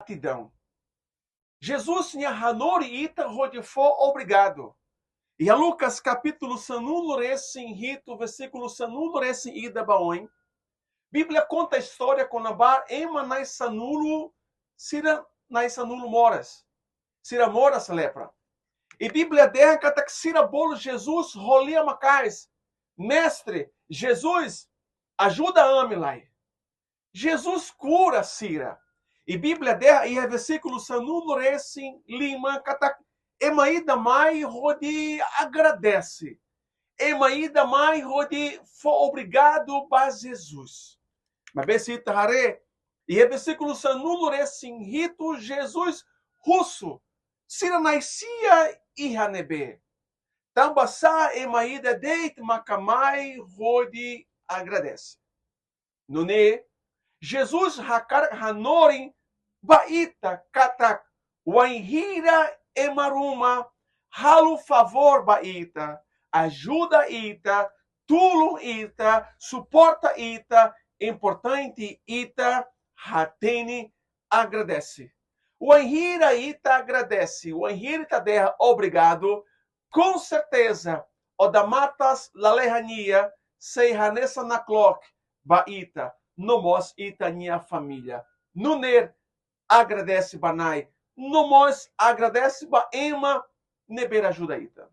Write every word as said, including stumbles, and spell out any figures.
gratidão. Jesus nia hanorin ita hodi fó obrigadu. Iha Lucas kapítulu sanulu-resin-hitu, versíkulu sanulu-resin-ida ba oin, Bíblia konta istória kona-ba ema na'in-sanulu, sira na'in-sanulu moras. Sira moras lepra. I Bíblia dehan katak sira bolu Jesus ho lian maka'as: Mestre, Jesus, ajuda ami lai. Jesus kura sira. I Bíblia dehan iha versíkulu sanulu-resin-lima katak ema ida mai hodi agradese. Ema ida mai hodi fó obrigadu ba Jesus. Maibé se ita haree iha versíkulu sanulu-resin-hitu, Jesus husu: Sira na'in-sia iha ne'ebé? Tanbasá ema ida de'it maka mai hodi agradese? Nune'e, Jesus hakarak hanorin ba ita katak wainhira ema ruma halo favór ba ita, ajuda ita, tulun ita, suporta ita, importante ita hatene agradese. Wainhira ita agradese, wainhira ita dehan obrigadu, com certeza, odamatan lalehan nian sei hanesan nakloke ba ita, no mós ita-nia família. Nune'e agradese ba Na'i, no mós agradese ba ema ne'ebé ajuda ita.